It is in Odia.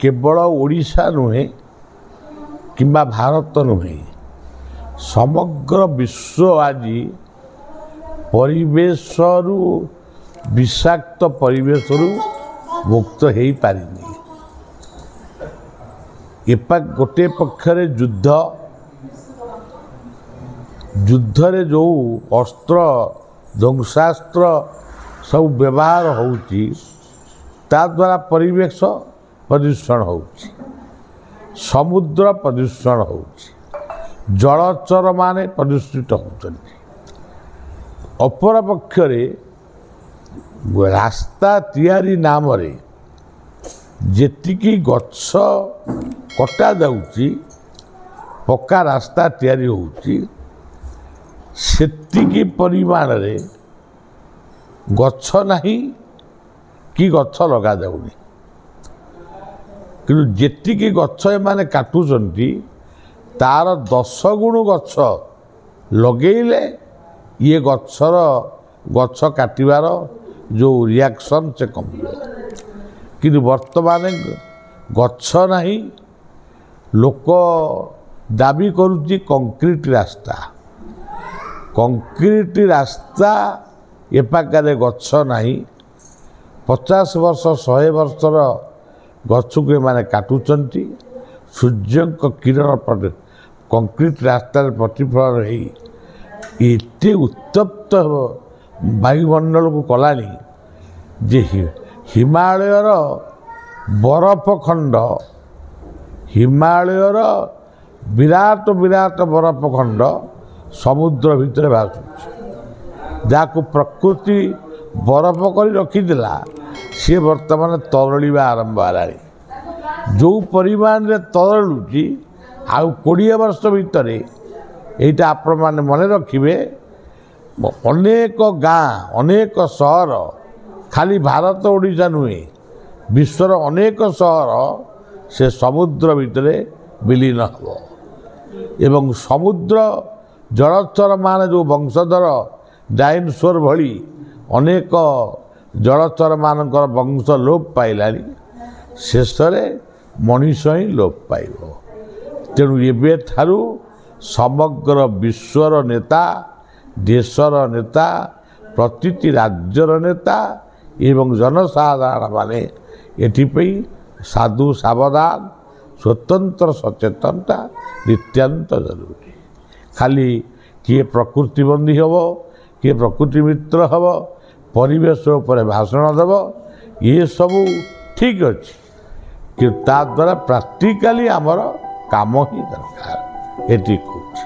କେବଳ ଓଡ଼ିଶା ନୁହେଁ କିମ୍ବା ଭାରତ ନୁହେଁ, ସମଗ୍ର ବିଶ୍ୱ ଆଜି ପରିବେଶରୁ, ବିଷାକ୍ତ ପରିବେଶରୁ ମୁକ୍ତ ହେଇପାରିନି। ଏପା ଗୋଟିଏ ପକ୍ଷରେ ଯୁଦ୍ଧ, ଯୁଦ୍ଧରେ ଯେଉଁ ଅସ୍ତ୍ର ଧ୍ୱଂସାସ୍ତ୍ର ସବୁ ବ୍ୟବହାର ହେଉଛି, ତା ଦ୍ୱାରା ପରିବେଶ ପ୍ରଦୂଷଣ ହେଉଛି, ସମୁଦ୍ର ପ୍ରଦୂଷଣ ହେଉଛି, ଜଳଚରମାନେ ପ୍ରଦୂଷିତ ହେଉଛନ୍ତି। ଅପରପକ୍ଷରେ ରାସ୍ତା ତିଆରି ନାମରେ ଯେତିକି ଗଛ କଟାଯାଉଛି, ପକ୍କା ରାସ୍ତା ତିଆରି ହେଉଛି, ସେତିକି ପରିମାଣରେ ଗଛ ନାହିଁ କି ଗଛ ଲଗାଯାଉନି। କିନ୍ତୁ ଯେତିକି ଗଛ ଏମାନେ କାଟୁଛନ୍ତି, ତାର 10 ଗୁଣ ଗଛ ଲଗେଇଲେ ଇଏ ଗଛର ଗଛ କାଟିବାର ଯେଉଁ ରିଆକ୍ସନ୍ ସେ କମିବ। କିନ୍ତୁ ବର୍ତ୍ତମାନ ଗଛ ନାହିଁ, ଲୋକ ଦାବି କରୁଛି କଂକ୍ରିଟ ରାସ୍ତା, କଂକ୍ରିଟ ରାସ୍ତା, ଏ ପାଖରେ ଗଛ ନାହିଁ। 50 ବର୍ଷ, 100 ବର୍ଷର ଗଛକୁ ଏମାନେ କାଟୁଛନ୍ତି। ସୂର୍ଯ୍ୟଙ୍କ କିରଣ କଂକ୍ରିଟ ରାସ୍ତାରେ ପ୍ରତିଫଳନ ହେଇ ଏତେ ଉତ୍ତପ୍ତ ବାୟୁମଣ୍ଡଳକୁ କଲାଣି ଯେ ହିମାଳୟର ବରଫ ଖଣ୍ଡ, ହିମାଳୟର ବିରାଟ ବିରାଟ ବରଫ ଖଣ୍ଡ ସମୁଦ୍ର ଭିତରେ ଭାସୁଛି। ଯାହାକୁ ପ୍ରକୃତି ବରଫ କରି ରଖିଥିଲା, ସିଏ ବର୍ତ୍ତମାନ ତରଳିବା ଆରମ୍ଭ ହେଲାଣି। ଯେଉଁ ପରିମାଣରେ ତରଳୁଛି, ଆଉ 20 ବର୍ଷ ଭିତରେ, ଏଇଟା ଆପଣମାନେ ମନେ ରଖିବେ, ଅନେକ ଗାଁ, ଅନେକ ସହର, ଖାଲି ଭାରତ ଓଡ଼ିଶା ନୁହେଁ, ବିଶ୍ୱର ଅନେକ ସହର ସେ ସମୁଦ୍ର ଭିତରେ ବିଲୀନ ହେବ। ଏବଂ ସମୁଦ୍ର ଜଳଚରମାନେ ଯେଉଁ ବଂଶଧର, ଡାଇନସୋର ଭଳି ଅନେକ ଜଳଚରମାନଙ୍କର ବଂଶ ଲୋପ ପାଇଲାଣି, ଶେଷରେ ମଣିଷ ହିଁ ଲୋପ ପାଇବ। ତେଣୁ ଏବେଠାରୁ ସମଗ୍ର ବିଶ୍ୱର ନେତା, ଦେଶର ନେତା, ପ୍ରତିଟି ରାଜ୍ୟର ନେତା ଏବଂ ଜନସାଧାରଣମାନେ ଏଥିପାଇଁ ସାଧୁ ସାବଧାନ, ସ୍ୱତନ୍ତ୍ର ସଚେତନତା ନିତ୍ୟାନ୍ତ ଜରୁରୀ। ଖାଲି କିଏ ପ୍ରକୃତିବନ୍ଦୀ ହେବ, କିଏ ପ୍ରକୃତି ମିତ୍ର ହେବ, ପରିବେଶ ଉପରେ ଭାଷଣ ଦେବ, ଏସବୁ ଠିକ୍ ଅଛି, କିନ୍ତୁ ତା ଦ୍ୱାରା ପ୍ରାକ୍ଟିକାଲି ଆମର କାମ ହିଁ ଦରକାର, ଏତିକି କହୁଛି।